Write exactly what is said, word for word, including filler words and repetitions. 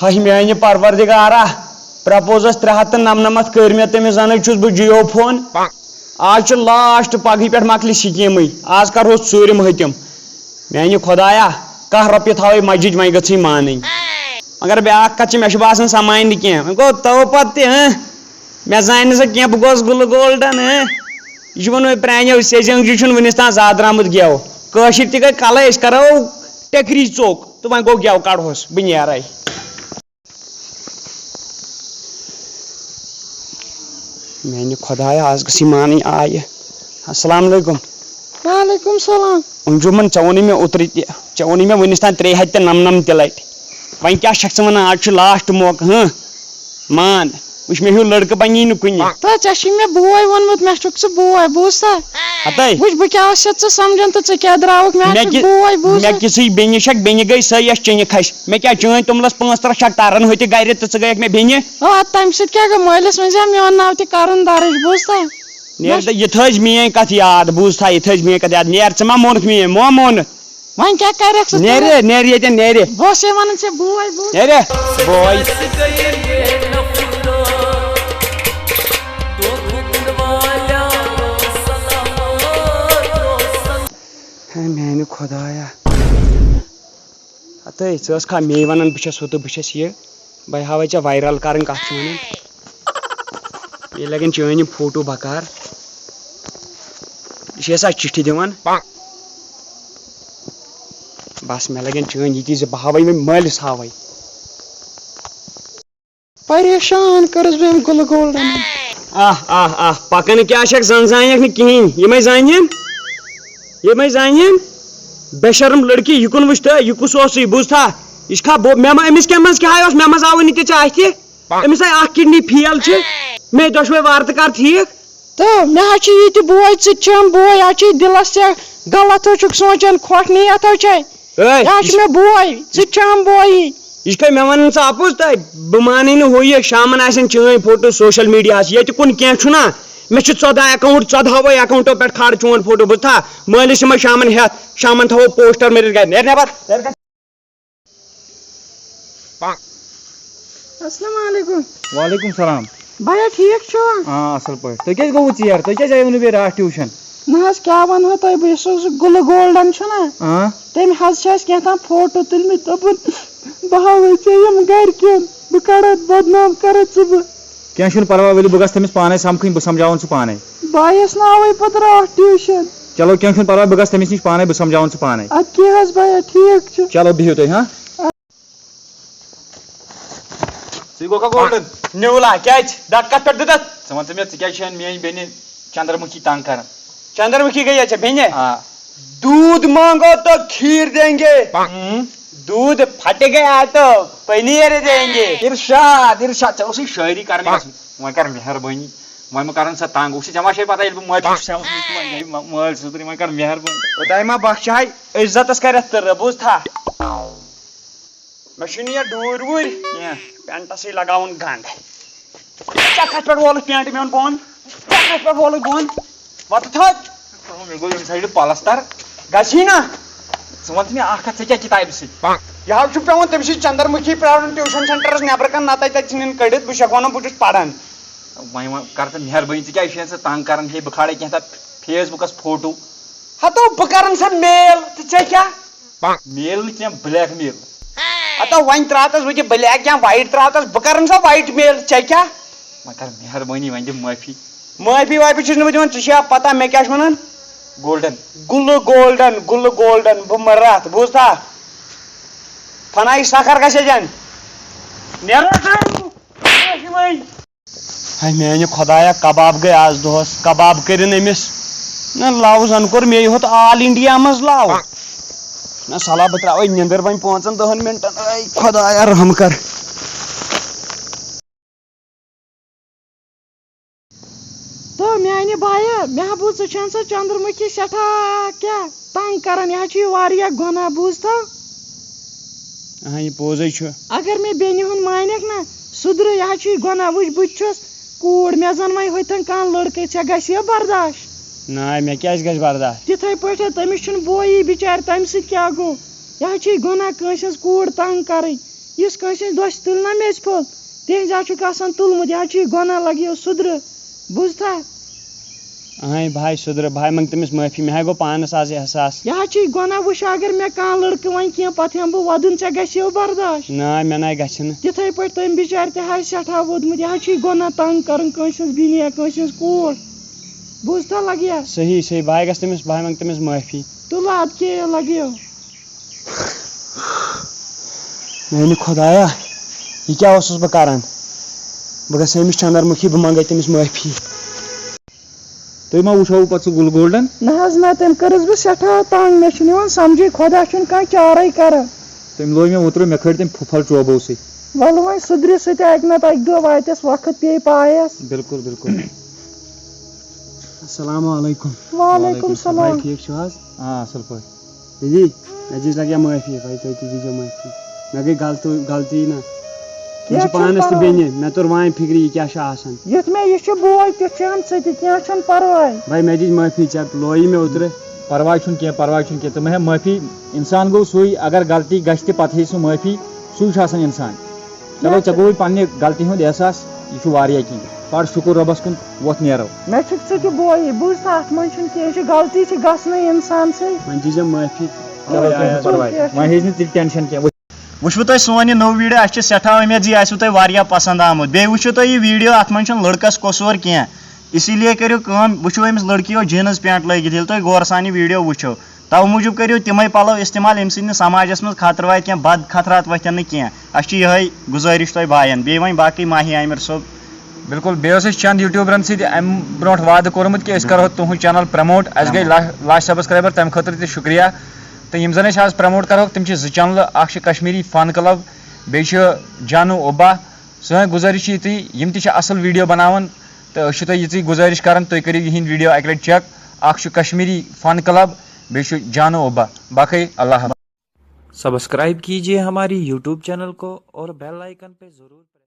ہاے میانہِ پروردگارا، پرپوزس ترٛےٚ ہتھ تہٕ نمنمتھ کٔرۍ مےٚ، تٔمِس زنٕے چھُس بہٕ جیو فون۔ آز چھُ لاسٹ، پگہٕے پٮ۪ٹھ مۄکلہِ سکیٖمٕے، آز کرہوس ژوٗرِم حٲتِم۔ میانہِ خۄدایا، کانٛہہ رۄپیہِ تھاوے مسجد، وۄنۍ گٔژھٕے مانٕنۍ۔ مگر بیاکھ کتھ چھِ، مےٚ چھُ باسان سۄ مانہِ نہٕ کینٛہہ، وۄنۍ گوٚو تو پتہٕ تہِ، ہہ؟ مےٚ زانہِ نہٕ سۄ کینٛہہ، بہٕ گوس گُلہٕ گولڈن، ہہ؟ یہِ چھُ ووٚنمُت پرٛانیو، سیٚزِ أنٛگجہِ چھُنہٕ وٕنِس تام زادٕ درٛامُت گٮ۪و۔ کٲشِرۍ تہِ گٔے کلہٕ، أسۍ کرو ٹٮ۪کری ژوٚک تہٕ وۄنۍ گوٚو گٮ۪و کڑہوس، بہٕ نیرے۔ میانہِ خۄدایا، آز گٔژھ یہِ مانٕنۍ آیہِ۔ السلام علیکم۔ وعلیکم سلام۔ انجمن، ژےٚ ووٚنُے مےٚ اوترٕ تہِ، ژےٚ ووٚنُے مےٚ وُنِس تام ترٛیٚیہِ ہتہِ تہٕ نمنمتہِ لٹہِ۔ وۄنۍ کیٛاہ چھکھ ژٕ ونان؟ آز چھُ لاسٹ موقعہٕ، ہہ؟ مان، وٕچھ، مےٚ ہیوٗ لڑکہٕ بنی نہٕ کُنہِ۔ تہٕ ژےٚ چھُے مےٚ بوے ووٚنمُت، مےٚ چھُکھ ژٕ بوے، بوٗزتھا؟ ہتے۔ وٕچھ، بہٕ کیٛاہ اوسُے ژٕ سمجھان تہٕ ژٕ کیٛاہ درٛاوُکھ، مےٚ مےٚ چھُکھ کی-، بوے، بوٗزتھا؟ مےٚ کِژھٕے بیٚنہِ چھکھ، بیٚنہِ گٔے سۄے، یۄس چیٚنہِ کھسہِ۔ مےٚ کیٛاہ، چٲنۍ توٚملس پانٛژھ ترٕٛہ چھکھ تران ہوٚتہِ گرِ تہٕ ژٕ گٔیکھ مےٚ بیٚنہِ؟ آ، تمہِ سۭتۍ کیٛاہ گوٚو؟ مٲلِس ؤنۍ زِ میون ناو تہِ کرُن درٕج، بوٗزتھا؟ نیر تہٕ یہِ تھٲوزِ میٲنۍ کتھ یاد، بوٗزتھا؟ یہِ تھٲوزِ میٲنۍ کتھ یاد۔ نیر، ژٕ ما مونُکھ میٲنۍ؟ مو مونُتھ۔ وۄنۍ کیٛاہ کرکھ ژٕ؟ نیرِ، نیرِ ییٚتٮ۪ن، نیرِ۔ بہٕ اوسے ونان ژےٚ بوے، بوٗز۔ نیرِ۔ بوے۔ ہے میانہِ خۄدایا۔ ہتے، ژٕ ٲسکھا مے ونان بہٕ چھَس ہُہ تہٕ بہٕ چھَس یہِ؟ بہٕ ہاوے ژےٚ وایرل کرٕنۍ کتھ چھِ ونان۔ یہِ لگن چٲنۍ یِم فوٹو بکار۔ یہِ چھِ یَسا چِٹھِ دِوان۔ بس مےٚ لگن چٲنۍ یہِ تہِ زِ بہٕ ہاوے وۄنۍ مٲلِس ہاوے۔ پریشان کٔرٕس بہٕ أمۍ گُلہٕ گولڈن۔ آہ، آہ، آہ، پکان کیٛاہ چھکھ، زن زانیکھ نہٕ کِہیٖنۍ۔ یِمے زانین، یِمے زانین۔ بے شرم لڑکی، یہِ کُن وٕچھ تہٕ یہِ کُس اوسُے، بوٗزتھا؟ یہِ چھُکھا بو-، مےٚ ما، أمِس کیٛاہ منٛز کیٛاہ اوس، مےٚ منٛز آوٕے نہٕ تہِ چاہہِ تہِ۔ أمِس آے اکھ کڈنی فیل چھِ، مے دۄشوے وارٕ تہٕ کر ٹھیٖک۔ تہٕ مےٚ حظ چھُ یہِ تہِ بوے، ژٕ تہِ چھَم بوے، اَتھ چھُے دِلس ژےٚ غلط حظ چھُکھ سونٛچان، کھۄٹھ نِیَتھ حظ چھے۔ ہے، یہِ حظ چھُ مےٚ بوے، ژٕ تہِ چھَم بویی۔ یہِ چھُ تۄہہِ مےٚ وَنان ژٕ اَپُز تہٕ بہٕ مانٕے نہٕ ہُہ یہِ، شامَن آسن چٲنۍ فوٹو سوشل میٖڈیاہَس، ییٚتہِ کُن کینٛہہ چھُنا؟ مےٚ چھُ ژۄداہ اکاونٹ، ژۄدہَوے اکاونٹو پٮ۪ٹھ کھارٕ چون فوٹو، بہٕ تھاو مٲلِس یِمَے شامَن ہٮ۪تھ، شامَن تھاوو پوسٹر مٲرِتھ گرِ، نیر نٮ۪بر، نیر گرِ۔ السلام علیکم۔ وعلیکم السلام۔ بھیا ٹھیک چھو؟ آ، اصل پٲٹھۍ۔ تُہۍ کیازِ گوٚوٕ ژیر؟ تُہۍ کیازِ آیوٕ نہٕ بیٚیہِ راتھ ٹیوٗشن؟ نہ حظ، کیٛاہ وَنہو تۄہہِ بہٕ، یُس حظ گُلہٕ گولڈن چھُنہ، آ۔ تٔمۍ حظ چھِ اَسہِ کینٛہہ تام فوٹو تُلمٕتۍ، دوٚپُن، بہٕ ہاوَے ژےٚ یِم گرِکٮ۪ن، بہٕ کَڑَتھ بدنام کَرَتھ ژٕ بہٕ۔ کینٛہہ چھُنہٕ پرواے، ؤلِو بہٕ گژھٕ تٔمِس پانے سمکھٕنۍ، بہٕ سمجھاوَن سُہ پانے۔ بہٕ آیَس نہٕ اَوَے پَتہٕ راتھ ٹیوٗشن۔ چلو کینٛہہ چھُنہٕ پرواے، بہٕ گژھٕ تٔمِس نِش پانے، بہٕ سمجھاوَن سُہ پانے۔ اَدٕ کیٛاہ حظ بھیا، ٹھیٖک چھُ۔ چلو بِہِو تُہۍ، ہاں۔ ژٕ گوٚکھا گولڈن؟ نیوٗلا، کیٛازِ؟ دَگ کَتھ پٮ۪ٹھ دِژٕتھ؟ ژٕ وَن تہٕ مےٚ، ژٕ کیٛازِ چھَن میٛٲنۍ بیٚنہِ چندرمُکھی تنگ کران؟ چندرمُکھی گٔیے ژےٚ بیٚنہِ؟ آ۔ دودھ مانگو تو کھیر دیں گے۔ ہم۔ دودھ پھٹ گیا تو پنیر دیں گے۔ ارشاد، ارشاد، ژےٚ اوسُے شٲعری کرنٕے گژھُن۔ وۄنۍ کر مہربٲنی، وۄنۍ مہٕ کرُن سۄ تنگ۔ وٕچھ ژےٚ ما چھے پتہ، ییٚلہِ بہٕ معٲفی چھُس ہٮ۪وان، مٲلۍ سٕنٛز تہٕ وۄنۍ کر مہربٲنی۔ خۄداے ما بخشہِ ہاے عزتس کرٮ۪تھ تہٕ رٔبوز تھا۔ مےٚ چھُنہٕ یہِ ڈوٗرۍ ووٗرۍ کینٛہہ۔ پینٹسٕے لگاوُن گنٛڈ۔ ژےٚ کتھ پٮ۪ٹھ وولُکھ پینٹ میون بۄن؟ ژےٚ کتھ پٮ۪ٹھ وولُکھ بۄن؟ وۄتھ تھوٚد۔ مےٚ گوٚو ییٚمہِ سایڈٕ پلستر۔ گژھی نا؟ ژٕ وَن تہٕ مےٚ اکھ کتھ، ژےٚ کیٛاہ کِتابہِ سۭتۍ؟ یہِ حظ چھُ پٮ۪وان تٔمِسٕے چندرمُکھی پرٛارُن ٹیوٗشن سینٹرس نٮ۪برٕ کَنہِ، نتہٕ تَتہِ ژھٕنِن کٔڑِتھ، بہٕ چھُسکھ وَنان بہٕ چھُس پران۔ وۄنۍ وۄنۍ کر ژٕ مہربٲنی، ژٕ کیٛازِ چھُکھ ژٕ تنگ کران؟ ہے، بہٕ کھالے کینٛہہ تتھ فیس بُکس فوٹو۔ ہتو بہٕ کرن سا میل تہٕ ژےٚ کیٛاہ؟ میل نہٕ کینٛہہ، بلیک میل۔ ہتو وۄنۍ ترٛاوتس بہٕ کہِ بلیک یا وایٹ ترٛاوتس، بہٕ کرن سا وایٹ میل، ژےٚ کیٛاہ؟ وۄنۍ کر مہربٲنی، وۄنۍ دِ معٲفی۔ معٲفی وٲفی چھُس نہٕ بہٕ دِوان، ژٕ چھےٚ پتہ مےٚ کیٛاہ چھُ ونان؟ گولڈن۔ گُلہٕ گولڈن، گُلہٕ گولڈن، بہٕ مرٕ اتھ، بوٗزتھا؟ فناے سکھر گژھِ اتٮ۪ن۔ نیرو۔ ہاے میانہِ خۄدایا، کباب گٔے آز دۄہس، کباب کٔرِن أمِس۔ نہ، لو زن کوٚر مے یوت آل انڈیا منٛز لو۔ نہ، صلاح بہٕ ترٛاوے نِندٕر وۄنۍ پانٛژن دہن منٹن۔ اے خۄدایا، رحم کر۔ تہٕ میانہِ بایہِ، مےٚ ہا بوٗز ژٕ چھَن سۄ چندرمُکھی سٮ۪ٹھاہ کیٛاہ تنگ کران، یہِ ہا چھُ یہِ واریاہ گۄناہ، بوٗزتھا؟ اہاں، یہِ پوٚزے چھُ۔ اگر مےٚ بیٚنہِ ہُنٛد مانکھ نا، سُدرٕ، یہِ ہا چھُ یہِ گۄناہ۔ وٕچھ، بہٕ تہِ چھُس کوٗر، مےٚ زن وۄنۍ ہوٚتھن کانٛہہ لڑکے، ژےٚ گژھِ یہِ برداش؟ نہ، مےٚ کیٛازِ گژھِ برداش؟ تِتھے پٲٹھۍ تٔمِس چھُنہٕ بویی بِچارِ، تَمہِ سۭتۍ کیٛاہ گوٚو؟ یہِ ہا چھُ یہِ گۄناہ کٲنٛسہِ ہٕنٛز کوٗر تنگ کرٕنۍ۔ یُس کٲنٛسہِ ہٕنٛز دۄچھ تُلہِ نا میٚژِ پھوٚل، تِہنٛدِ آسہِ چھُکھ آسان تُلمُت، یہِ حظ چھُ یہِ گۄناہ، لگیو سُدرٕ، بوٗزتھا؟ اہے بھاے، سُدرٕ، بھاے، منٛگ تٔمِس معٲفی، مےٚ ہاے گوٚو پانس آز احساس۔ یہِ حظ چھُ یہِ گۄناہ، وٕچھ، اگر مےٚ کانٛہہ لڑکہٕ وَنہِ کینٛہہ، پتہٕ ہٮ۪مہٕ بہٕ وۄدُن، ژےٚ گژھیو برداش؟ نہ، مےٚ نہ گژھِ نہٕ۔ تِتھے پٲٹھۍ تٔمۍ بِچارِ تہِ حظ سٮ۪ٹھاہ ووٚدمُت، یہِ حظ چھُ یہِ گۄناہ تنگ کرُن کٲنٛسہِ ہٕنٛز بیٚنہِ یا کٲنٛسہِ ہٕنٛز کوٗر، بوٗزتھا لگیا؟ صحیح، صحیح، بھاے گژھِ تٔمِس، بھاے منٛگ تٔمِس معٲفی۔ تُلہٕ اَدٕ کیٛاہ لگیو؟ میانہِ خۄدایا، یہِ کیٛاہ اوسُس بہٕ کران؟ بہٕ گژھٕ أمِس چندر مُکھی، بہٕ منٛگے تٔمِس معٲفی۔ تُہۍ ما وٕچھو پتہٕ سُہ گُل گولڈن؟ نہ حظ نہ، تٔمۍ کٔرٕس بہٕ سٮ۪ٹھاہ تنگ، مےٚ چھُنہٕ یِوان سمجھے، خۄدا چھُنہٕ کانٛہہ چارے کران۔ تٔمۍ لوے مےٚ اوترٕ، مےٚ کھٲلۍ تٔمۍ پھُپھل چوبو سۭتۍ۔ وَلہٕ وۄنۍ سُدرِ سُہ تہِ اَکہِ نَتہٕ اَکہِ دۄہ واتٮ۪س وقت پیٚیہِ پایَس۔ بِلکُل، بِلکُل۔ السلام علیکم۔ وعلیکم السلام۔ بھائی، ٹھیٖک چھِو حظ؟ آ، اَصٕل پٲٹھۍ۔ دیدی، مےٚ دِژ لَگیا معٲفی، بھائی، تُہۍ تہِ دیٖزیو معٲفی۔ مےٚ گٔے غلطی، غلطی نہ۔ مےٚ کینٛہہ چھِ چھُنہٕ پانَس تہِ پَرواے۔ بیٚنہِ، مےٚ توٚر وۄنۍ فِکرِ یہِ کیٛاہ چھُ آسان۔ یُتھ مےٚ یہِ چھُ بوے، تیُتھ چھُ أمۍ سۭتۍ تہِ، کینٛہہ چھُنہٕ پَرواے۔ بھائی، مےٚ دِژ معٲفی، ژےٚ لویی مےٚ اوترٕ۔ پَرواے چھُنہٕ کینٛہہ، پَرواے چھُنہٕ کینٛہہ، ژٕ مہ ہےٚ معٲفی۔ اِنسان گوٚو سُے، اگر غلطی گژھِ تہِ، پَتہٕ ہیٚیہِ سُہ معٲفی، سُے چھُ آسان اِنسان۔ چلو، ژےٚ گوٚوُے پننہِ غلطی ہُنٛد احساس، یہِ چھُ واریاہ کینٛہہ۔ پَر شُکُر رۄبَس کُن، وۄتھ نیرو۔ مےٚ چھُکھ ژٕ تہِ بوے، بوٗز تہٕ اَتھ منٛز چھُنہٕ کینٛہہ، یہِ چھِ غلطی چھِ گژھنٕے اِنسان سٕے۔ وۄنۍ دیٖزٮ۪م معٲفی۔ چلو، کینٛہہ چھُنہٕ پَرواے۔ وۄنۍ ہیٚیہِ نہٕ تیٚلہِ ٹٮ۪نشَن کینٛہہ۔ وٕچھ، وٕچھِو تۄہہِ سون یہِ نوٚو ویٖڈیو، اَسہِ چھِ سٮ۪ٹھاہ اُمید زِ یہِ آسِوٕ تۄہہِ واریاہ پَسنٛد آمُت۔ بیٚیہِ وٕچھِو تُہۍ یہِ ویٖڈیو، اَتھ منٛز چھُنہٕ لٔڑکَس قصوٗر کینٛہہ، اسی لیے کٔرِو کٲم، وٕچھِو أمِس لٔڑکی اوس جینٕز پٮ۪نٛٹ لٲگِتھ۔ ییٚلہِ تُہۍ غورٕ سان یہِ ویٖڈیو وٕچھِو، توٕ موٗجوٗب کٔرِو تِمے پلو استعمال، ییٚمہِ سۭتۍ نہٕ سماجس منٛز خطرٕ واتہِ کینٛہہ، بد خطرات وۄتھن نہٕ کینٛہہ۔ اسہِ چھِ یِہے گُزٲرِش تۄہہِ باین، بیٚیہِ وۄنۍ باقٕے ماہی عامر صٲب۔ بِلکُل، بیٚیہِ اوس اَسہِ چند یوٗٹیوٗبرن سۭتۍ امہِ برونٛٹھ وعدٕ کوٚرمُت کہِ أسۍ کرو تُہُنٛد چینل پرموٹ۔ اسہِ گٔے لچھ، لچھ سبسکرایبر، تمہِ خٲطرٕ تہِ شُکریہ۔ تہٕ یِم زن أسۍ آز پرموٹ کرہوکھ، تِم چھِ زٕ چینلہٕ، اکھ چھِ کشمیٖری فن کلب، بیٚیہِ چھُ جانو اوبا۔ سٲنۍ گُزٲرِش چھِ یِتُے، یِم تہِ چھِ اصل ویٖڈیو بناوان، تہٕ أسۍ چھِ تۄہہِ یِژٕے گُزٲرِش کران، تُہۍ کٔرِو یِہِنٛدۍ ویٖڈیو اکہِ لٹہِ چیک۔ اکھ چھُ کشمیٖری فن کلب، بیٚیہِ چھُ جانو اوبا۔ باقٕے اللہ حافظ۔ سبسکرائب کیجیے ہماری یوٹیوب چینل کو اور بیل آئیکن پہ ضرور